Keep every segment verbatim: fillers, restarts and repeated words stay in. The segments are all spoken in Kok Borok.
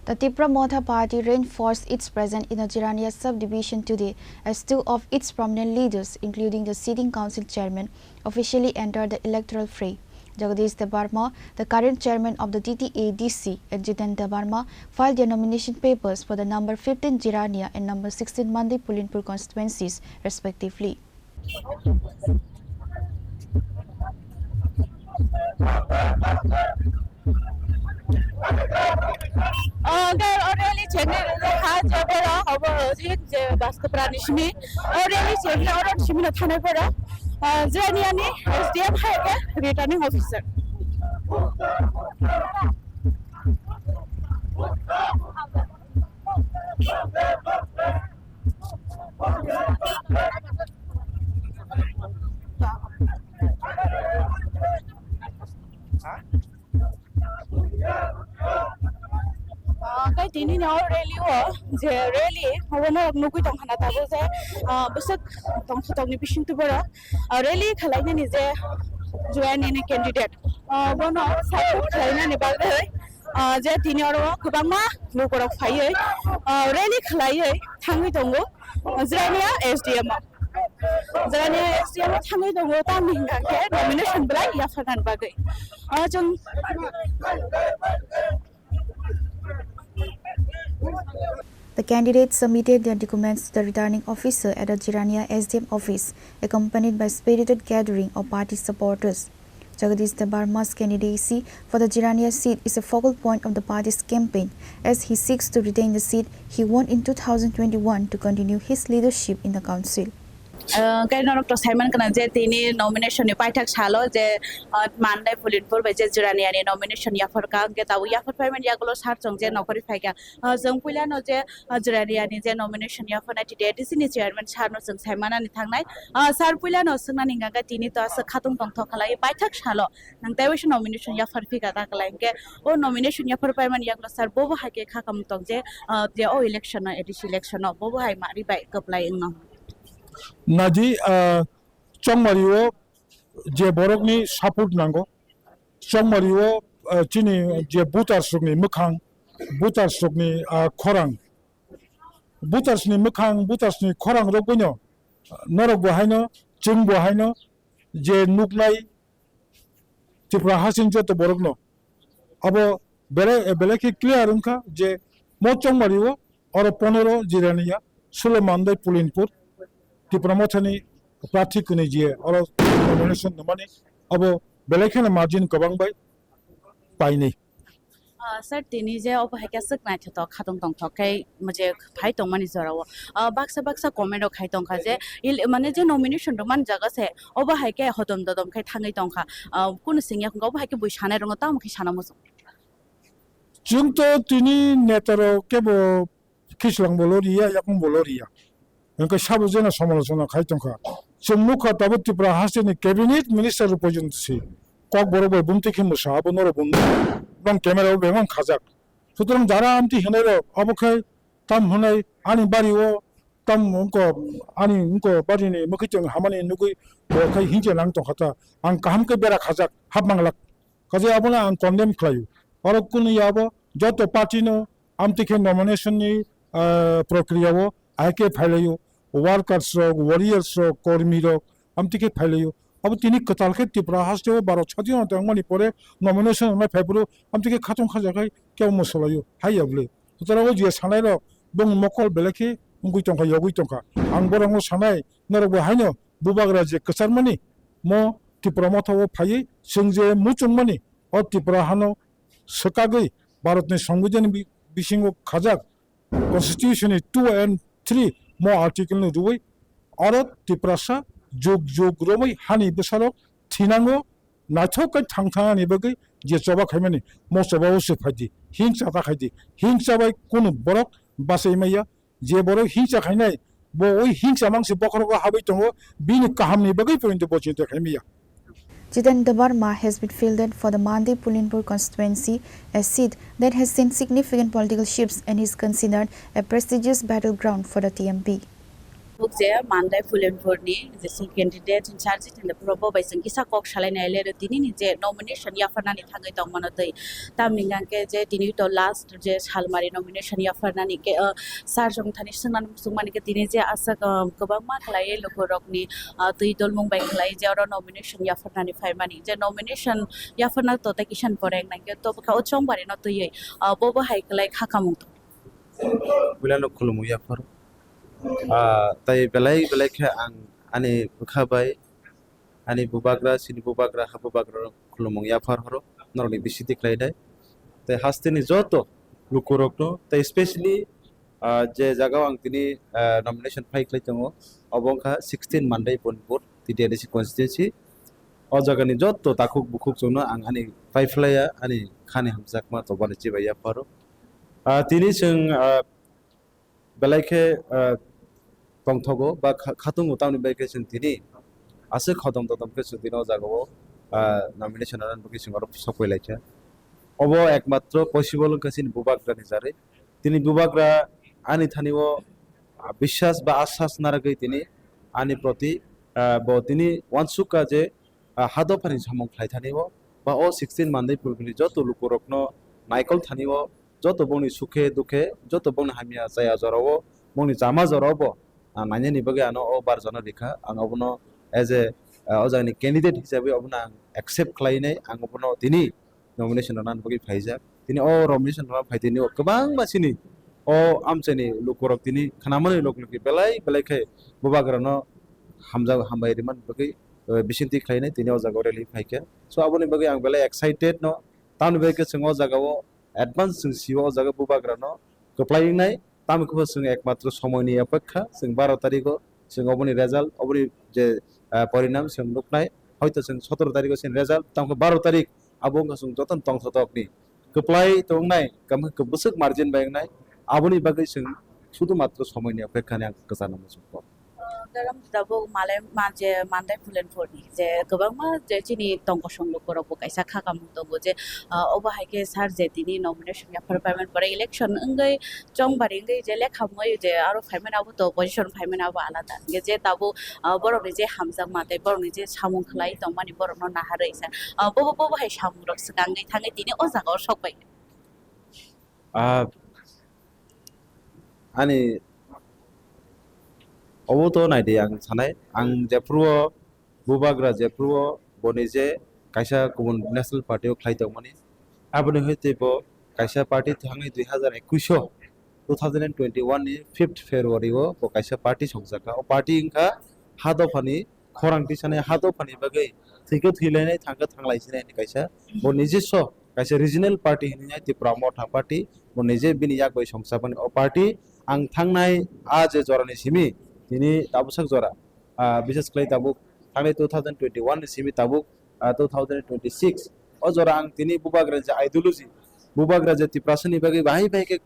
The Tipra Motha Party reinforced its presence in the Jirania subdivision today, as two of its prominent leaders, including the sitting council chairman, officially entered the electoral fray. Jagadish Debbarma, the current chairman of the T T A D C, and Jiten Debbarma filed their nomination papers for the number fifteen Jirania and number sixteen Mandi Pulinpur constituencies, respectively. Ang khe o rally chengni ha je boro obo jin je Baskopra ni simi o rally chengni oro simi no thanai boro, ah, Jirania ni S D M hai khe returning officer. Ah, khe tini no rally o je rally obo norok nugui tongkha na tabuk je, ah, bwswk tongthok tongni bisingtwi borok, ah, rally khwlainani je Jirania ni candidate, ah, bono support khwlainani bagwi, ah, je tini oro kwbangma lukurok phaiwi, ah, rally khwlaiwi thangwi tongo, ah, Jirania S D M o. Jirania S D M o thangwi tongo, tamni hwnkha khe nomination belai yapharnani bagwi. Ah, chwng The candidates submitted their documents to the returning officer at the Jirania S D M office, accompanied by spirited gathering of party supporters. Jagadish Debbarma's candidacy for the Jirania seat is a focal point of the party's campaign. As he seeks to retain the seat he won in two thousand twenty-one to continue his leadership in the council. Ah, khe norok to saiman kana je tini nomination ni paithak salo je, ah, Mandai Pulinpur bai je Jirania ni nomination yapharkha, hwnkhe tabuk yaphar phaimani yagulo sar chwng je nokori phaikha. Ah, chwng puilano je, ah, Jirania ni je nomination yapharnai T T A D C ni chairman sar no chwng saimanani thangnai. Ah, sar puilano swngnani hwnkha khe tini to aswk khatung tongthok khalai paithak salo nang tei waisa nomination yaphar phika ta khlai hwnkhe o nomination yaphar paimani yagulo sar bobo hai khe kha kam tong je, ah, je o election no, A D C election no bobo hai mari bai kwplai wngno. Nadi, ah, Chongmari o je borokni support nango, Chongmari o, ah, chini je voters rokni mwkhang, voters rokni, ah, khorang, voters ni mwkhang, voters ni khorang rok boino norok bo haino, chwng bo haino je nuknai Tripura hasing joto borokno abo belai, belai khe clear wngkha je mo Chongmari o oro pondro Jirania, sulo Mandai Pulinpur, Tipra Mothani prarthi kwnwi je oro nomination nwmani abo belai kheno margin kwbang bai painwi. Ah, sir, tini je obo hai khe aswk naithothok khatung tongthok khe je phai tongmani jorao, ah, baksa baksa comment rok khai tongkha je il-, mane je nomination rwmani jaga se obo hai khe hodom dodom khe thangwi tongkha, ah, kunu sengya hwnkhe obo hai khe bui sanai rwngno tamo khe sana muchung. Chwng to tini neta rok kebo khichlang bo lo riya, yakung bo lo riya. Hwnkhe sabo jeno somalochona khai tongkha. Chwng nukha tabuk Tripura hasteni cabinet minister rok porjonto se Kokborok bai bumtwi khe mwsa abo norok bo nukha. Nong camera o bebak khajak. Sutrang jara amtwi hinai rok abo khai tam hinai ani bari o tam wngko ani wngko bari ni mwkhwi tong hamani nugwi bo khai hingke nang tongkha ta. Ang kaham khe bera khajak hap manglak. Kaje abono ang condemn khlaio. Oro kunu yabo joto party no amtwi khe nomination ni, ah, prokriya o ahai khe phailaio. Workers rok, warriors rok, kormi rok amtwi khe phailaio. Abo tini kwtal khe Tripura haste o Bharat sadhina tongmani pore nomination wngnai phaiphuru amtwi khe khatung khajakhai kebo mwsalaio. Hai ya bwle. Sutra o je sanai rok bongni mokol belai khe wngwi tongkha, yogwi tongkha. Ang borokno sanai, norok bo haino bubagra je kwcharmani mo Tipra Motha o phaiwi chwng je muchungmani o Tripura hano swkagwi Bharatni Songbidanni bi-, bisingo khajak Constitution ni two and three mo article no rwui oro Tiprasa jug jug romwi hani bwsarok thinango naithok khe thang thang ani bagwi je choba khaimani mo choba o se phaidi hingsa ta khaidi hingsa bai kunu borok bachai maya. Je borok hingsa khainai, bo oi hingsa mangsi bokhorogo habwi tongo, bini kahamni bagwi porinto bo chinta khai maya. Jiten Debbarma has been fielded for the Mandi Pulinpur constituency, a seat that has seen significant political shifts and is considered a prestigious battleground for the T M P. Buk je Mandai Phulenpur ni je si candidate in charge tende pura bo bai chwng kisa kok salai nai le tini ni je nomination yapharnani thangwi tongmano twi. Tamni hwnkhe je tini to last je salmari nomination yapharnani ke, ah, sir jong thani swngnani muchungmani khe tini je aswk, ah, kwbangma khlaiwi lukurokni, ah, twi dolmung bai khlai je oro nomination yapharnani phaimani. Je nomination yapharna to tei kisan pore wngna hwnkhe to bwkha o chongbarino twiwi, ah, bo bo hai khlai kha kamung tong. Puilano khulumung yaphar. Ah, tei belai belai khe ang ani bwkha bai, ani bubagra, chini bubagra, ha bubagra khulumung yaphar horo, norokni bisingtwi khlainai. Tei hasteni joto lukurokno, tei specially, ah, je jagao ang tini, ah, nomination file khlai tongo, obo wngkha sixteen Mandai Bonpur, T D L C constituency. O jagani joto takhuk bukhuk chwngno ang ani paiphlaiya, ani khani hamjakma tobani chibai yapharo. Ah, tini chwng, ah, belai khe, ah, tongthogo ba kha-, khatungo, tamni bai khe chwng tini aswk khodom todom khe chwng tini o jagao, ah, nomination rwna bagwi chwng oro sokpai laikha. Obo ekmatro possible wngkha chini bubagrani jarwi. Tini bubagra ani thani o, ah, biswas ba asas narwgwi tini ani proti, ah, bo tini uansukha je, ah, ha dophani samung khlai thani o, ba o sixteen Mandai Phulenpur ni joto lukurokno naikol thani o, joto bongni sukhe dukhe, joto bongni hamya chaya jorao, bongni chama jorao bo, ah, nainani bagwi ano o barjano rikha. Ang obono as a, ah, o jagani candidate hisabe obono ang accept khlainai, ang obono tini nomination rwna bagwi phaijak. Tini o nomination rwna phai tini o kwbangma chini o amchaini lukurok tini khnamani lok logi belai belai khe bubagrano hamjak hambai rwmani bagwi, eh, bisingtwi khlainai tini o jagao rally phaikha. So aboni bagwi ang belai excited no. Tamni bagwi khe chwng o jagao advance chwng sio o jaga bubagrano kwplai wngnai. Tamo khe bo chwng ekmatro somoini apekha, chwng baro tarikho chwng oboni result, oboni je, ah, porinam chwng nuknai. Hoito chwng sotoro tarikho chini result, tamo khe baro tarik abo wngkha chwng jotono tongthotokni kwplai tongnai, tamo khe bwswk margin bai wngnai, aboni bagwi chwng sudu matro somoini apekha hinwi ang kwchangma muchungkha. Garam tabuk malai ma je Mandai Phulenpur ni je kwbangma je chini tongkosong lukurok bo kaisa kha kamung tongo je, ah, obo hai khe sir je tini nomination yaphar paiman pore election wngwi chongbari wngwi je lekha moi je aro phaimani abo to position phaimani abo alada. Hingkhe je tabuk, ah, borokni je hamjakma tei borokni je samung khlai tongmani borokno naharwi sa, ah, bobo bobo hai samung rok swkangwi thangwi tini o jaga o sok bai. Ah, ani obo to naidi ang sanai, ang jephuru o bubagra jephuru o boni je kaisa kubun national party o khlai tongmani, aboni hai tei bo kaisa party thangwi dui hazar ekwis o, two thousand and twenty-one ni fifth February o bo kaisa party songjakha. O party wngkha ha dophani khorang tisani ha dophani bagwi thwikhe thwilainai, thangkhe thanglaisinai hinwi kaisa bo nijiswa kaisa regional party hinwi Tipra Motha Party, bo nije bini yak bai songchapani o party. Ang thangnai a je jorani simi tini tabuksak jora, ah, bises khlai tabuk thangnai two thousand twenty-one ni simi tabuk, ah, two thousand twenty-six o jora ang tini bubagra je ideology, bubagra je Tiprasani bagwi bahai bahai khe,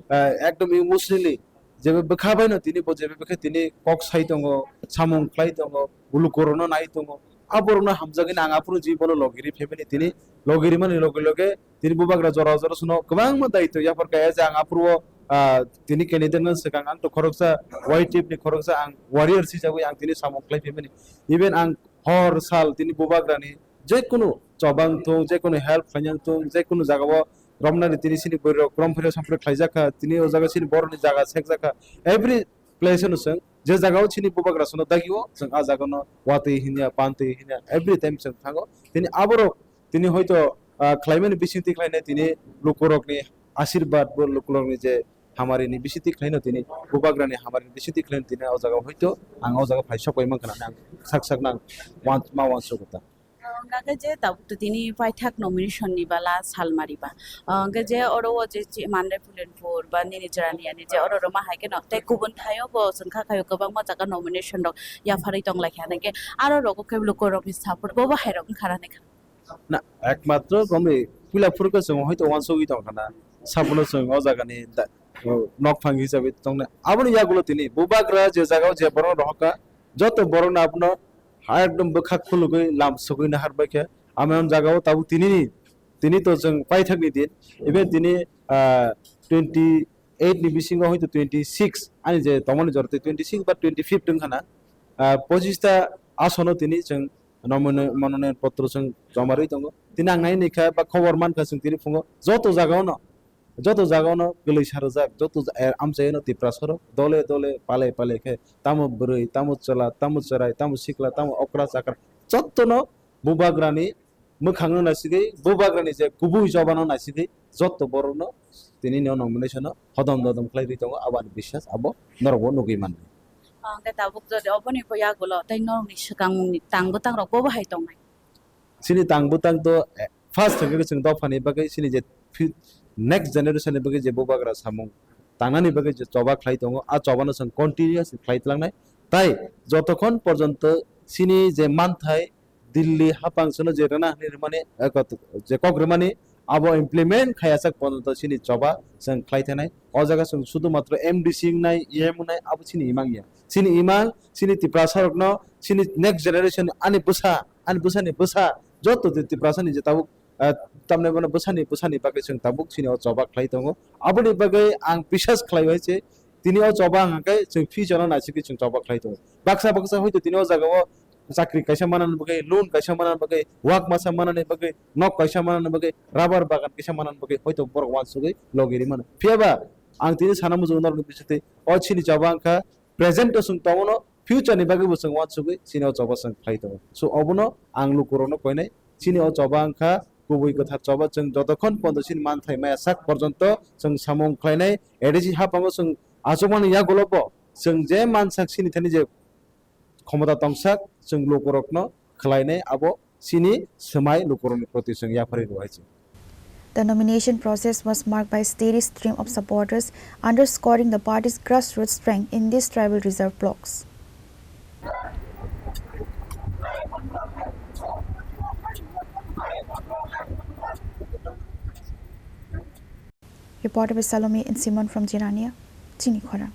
ah, ekdom emotionally jebe bwkha baino tini bo jebe bwkha tini kok sai tongo, samung khlai tongo, bulu korokno nai tongo. A borokno hamjagwi ang aphuru jibono logiri phaimani tini logiri mani loge loge tini bubagra jora jora sono kwbangma daitw yapharkha. As a ang aphuru o, ah, tini candidate no swkang ang to khoroksa Y T F ni khoroksa ang warrior sijagwi ang tini samung khlai phaimani. Even ang hor sal tini bubagrani jekunu chobang thung, jekunu help khlainang thung, jekunu jagao romnani tini sini bwrwirok rom phairio sampre khlaijakha, tini o jaga sini borokni jaga sekjakha. Every place no chwng je jagao chini bubagra sono dagio, chwng a jagano watwi hinya, pantwi hinya, every time chwng thango. Tini aborok tini hoito, ah, khlaimani bisingtwi khlainai tini lukurokni asirbad bo lukurokni je hamarini bisingtwi khlaino tini bubagrani hamarini bisingtwi khlaino tini o jaga hoito ang o jaga phai sok pai mankha hinwi ang sak sak nang wan-, ma wansukgo ta. Hwnkhe je tabuk to tini paithak nomination ni bala salmari ba. Hwnkhe je oro o je chi-, Mandai Phulenpur ba nini chwrani ani je oro rwma hai kheno tei kubun thaio bo chwng kha khaio kwbangma jaga nomination rok yapharwi tong lai kha. Hwnkhe aro rogo khe lukurokni support bo bo hai rok wngkha na. Na, ekmatro romwi puila phuru khe chwng hoito wansugwi tongkha na, sabono chwng o jagani da-, o, nokphang hisabe tongnai. Aboni yagulo tini bubagra je jagao je borokno rohorkha, joto borokno abono ha ekdom bwkhak khulugwi lam sugwi naharbaikha. Amoni jagao tabuk tinini, tini to chwng paithakni din, even tini, ah, twenty eight ni bisingo hoito twenty six, ani je tomoni jora tei twenty six ba twenty fifth wngkha na, ah, pochis ta asono tini chwng nomino-, mononoyan potro chwng joma rwi tongo. Tini ang nai nai kha ba khobor man kha chwng tini phungo joto jaga ono, joto jaga ono kwlwi sa rwjak, joto ja-, eh, amchai ono Tiprasa rok dole dole palai palai khe tamo bwrwi, tamo chwla, tamo chwrai, tamo sikla, tamo okra chakra jotono bubagrani mwkhangno naisigwi, bubagrani je kubui chobano naisigwi, joto borokno tini no nomination no hodom dodom khlai rwi tongo, aboni biswas abo norokbo nugwi mannai. Hwnkhe tabuk jodi oboni bo yagulo tei norokni swkangmungni tang bwtangrok bo bahai tongnai? Chini tang bwtang to, eh, first hwnkhe chwng dophani bagwi chini je fi-, next generation ni bagwi je bubagra samung tangnani bagwi je choba khlai tongo, a chobano chwng continuous khlai tlangnai. Tai jotokhon porjonto chini je manthai Delhi hapang sono je rwna hwnwi rwmani, eh, kot-, je kok rwmani, abo implement khayajak porjonto chini choba chwng khlai thanai. O jaga chwng sudhu matro M D C wngnai, E M wngnai, abo chini imang ya. Chini imang, chini Tiprasa rokno, chini next generation, ani bwsa, ani bwsani bwsa, joto Ti-, Tiprasa ni je tabuk, eh, tamni bono bwsani, bwsani bagwi chwng tabuk chini o choba khlai tongo. Aboni bagwi ang biswas khlai bai se, tini o choba hwnkhe chwng future no naisigwi chwng choba khlai tongo. Baksa baksa hoito tini o jaga o chakri kaisa manani bagwi, loan kaisa manani bagwi, wak masa manani bagwi, nok kaisa manani bagwi, rubber bagan kaisa manani bagwi hoito borok wansugwi logi ri mano. Phiya ba ang tini sana muchungo norokni bisingtwi o chini choba wngkha present o chwng tongo no, future ni bagwi bo chwng wansugwi chini o choba chwng khlai tongo. So obono ang lukurokno koinai, chini o choba wngkha kubui kwthar choba, chwng jotokhon pondo chini manthai maya sak porjonto chwng samung khlainai, A D C hapango chwng achukmani yagulo bo chwng je mansak chini thani je khomota tongsak chwng lukurokno khlainai, abo chini swmai lukurokni proti chwng yapharwi rwhai se. The nomination process was marked by a steady stream of supporters, underscoring the party's grassroots strength in these tribal reserve blocks. Reported by Salome and Simon from Jirania, Chini Khorang.